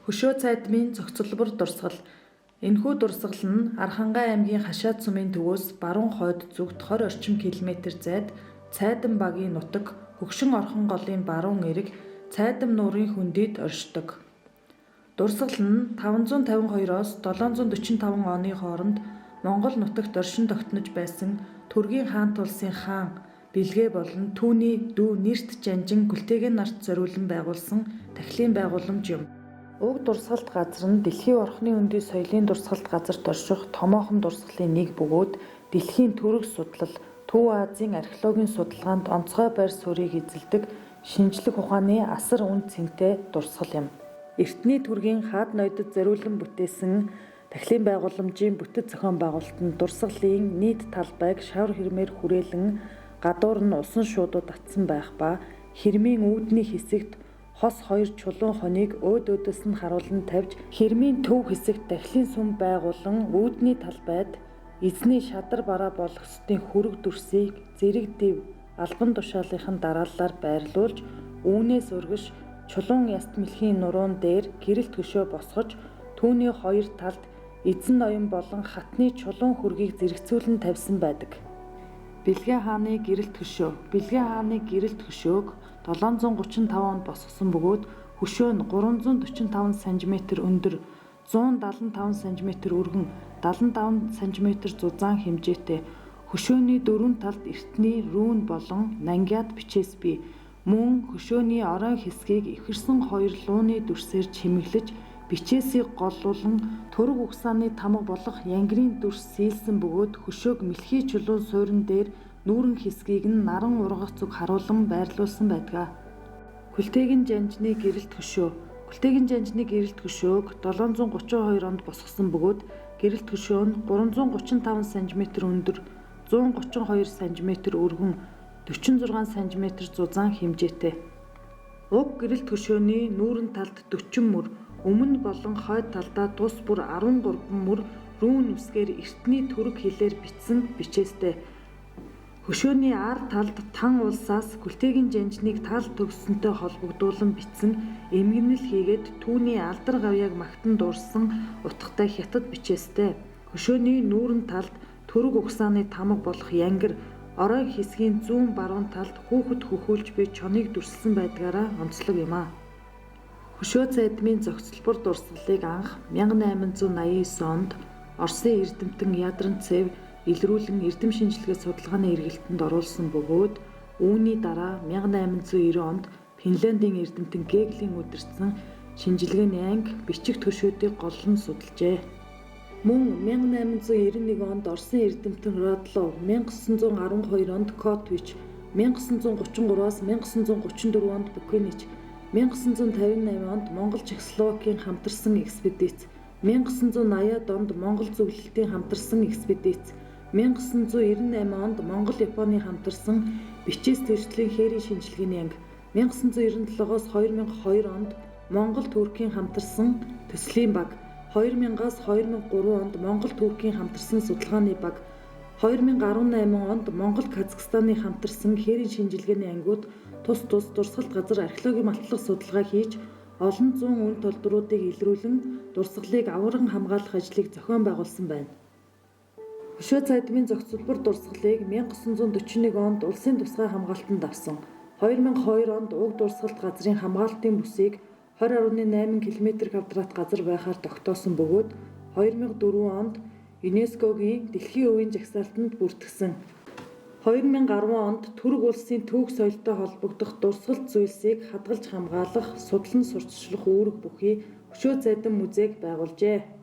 Хөшөө цайдмын цогцлбор дурсгал. Энэхүү дурсгал нь Архангай аймгийн Хашаад сумын төвөөс баруун хойд зүгт 20 орчим километр зайд Цайдам багийн нутаг Хөгшин Орхон голын баруун эрэг Цайдам нуурын хөндийд оршдог. Дурсгал нь 552-оос 745 оны хооронд Монгол нутагт оршин тогтнож байсан Төргийн хаант улсын хаан Билгэ болон түүний дүү Нэрт Жанжин Күлтэгэн нарт зориулан байгуулсан тахилын байгууламж юм. Уг дурсгалт газар нь дэлхийн орхоны хөндий соёлын дурсгалт газарт орших томоохон дурсгалын нэг бөгөөд дэлхийн төрөг судлал, Төв Азийн археологийн судалгаанд онцгой байр суурийг эзэлдэг шинжлэх ухааны асар үнэ цэнтэй дурсгал юм. Эртний төргийн хаад ноёдод зориулан бүтээсэн тахилын байгууламжийн бүтэц зохион байгуулалт нь дурсгалын нийт талбайг шавар хэрмээр хүрээлэн гадуур нь усан шуудууд атсан байх ба хэрмийн үүдний хэсэгт хос хоёр чулуун хоныг өөд өөдөөс нь харуулан тавьж хэрмийн төв хэсэгт дахлын сүм байгуулан үүдний талбайд эзний шадар бараа болгосдын хөрөг дүрсийг зэрэг дэв албан тушаалынхан дарааллаар байрлуулж үүнээс өргөш чулуун яст мэлхийн нуруун дээр гэрэлт хөшөө босгож түүний хоёр талд эзэн ноён болон хатны чулуун хөргийг зэрэгцүүлэн тавьсан байдаг. Билгэ хааны гэрэлт хөшөө. Билгэ хааны гэрэлт хөшөөг 735 онд босгосон бөгөөд хөшөө нь 345 см өндөр, 175 см өргөн, 75 см зузаан хэмжээтэй. Хөшөөний дөрвөн талд эртний рүн болон нангиад бичээс бий. Мөн хөшөөний оройн хэсгийг эвхэрсэн хоёр лууны дүрсээр чимэглэж бичээсийг голлуулан төрөг угсааны тамга болох янгирын дүрс сийлсэн бөгөөд хөшөөг мэлхий чулуун суурин дээр нүүрэн хэсгийг нь наран ургах зүг харуулан байрлуулсан байдаг. Күлтэгэн жанжны гэрэлт хөшөө. Күлтэгэн жанжны гэрэлт хөшөөг 732 онд босгосон бөгөөд гэрэлт хөшөө нь 335 см өндөр, 132 см өргөн, 46 см зузаан хэмжээтэй. Уг гэрэлт хөшөөний нүүрэн талд 40 мөр, өмнө болон хойд талдаа тус бүр 13 мөр рүүн үсгээр эртний түрэг хэлээр бичсэн бичээстэй. Хөшөөний ар талд Тан улсаас Күлтэгэн жанжныг тал төгссөнтэй холбогдуулан бичсэн эмгэнэл хийгээд түүний алдар гавьяаг магтан дуурсан утгатай хятад бичээстэй. Хөшөөний нүүрэн талд төрөг угсааны тамга болох янгир, оройн хэсгийн зүүн баруун талд хүүхэд хөхүүлж буй чоныг дүрсэлсэн байдгаараа онцлог юм аа. Хөшөө цайдмын зохицлбор дурсгалыг анх 1889 онд Оросын эрдэмтэн Ядрантсев илрүүлэн эрдэм шинжилгээ судалгааны эргэлтэнд оруулсан бөгөөд үүний дараа 1890 онд Финляндийн эрдэмтэн Геглийн удирдсан шинжилгээний анги бичиг төшөөдийг голлон судалжээ. Мөн 1891 онд Оросын эрдэмтэн Радлов, 1912 онд Котвич, 1933-аас 1934 онд Букенич, 1958 онд Монгол Чехословакийн хамтарсан экспедиц, 1980-ад онд Монгол зөвлөлтийн хамтарсан экспедиц, 1998 онд Монгол Японы хамтарсан бичээс төрслийн хээрийн шинжилгээний анги, 1997-оос 2002 онд Монгол Туркийн хамтарсан төслийн баг, 2000-аас 2003 онд Монгол Туркийн хамтарсан судалгааны баг, 2018 онд Монгол Казахстаны хамтарсан хээрийн шинжилгээний ангиуд тус тус дурсгалт газар археологийн малтлах судалгаа хийж олон зуун үн толдруудыг илрүүлэн дурсгалыг аварган хамгаалах ажлыг зохион байгуулсан байна. Хөшөө цайдмын зохицолбор дурсгалыг 1941 онд улсын тусгай хамгаалтанд авсан. 2002 онд уг дурсгалт газрын хамгаалтын бүсийг 20.8 км квадрат газар байхаар тогтоосон бөгөөд 2004 онд ЮНЕСКО-гийн дэлхийн өвийн жагсаалтанд бүртгэсэн. 2010 онд Түрэг улсын түүх соёлтой холбогдох дурсгалт зүйлсийг хадгалж хамгаалах, судлан сурталчлах үүрэг бүхий Хөшөө цайдам музейг байгуулжээ.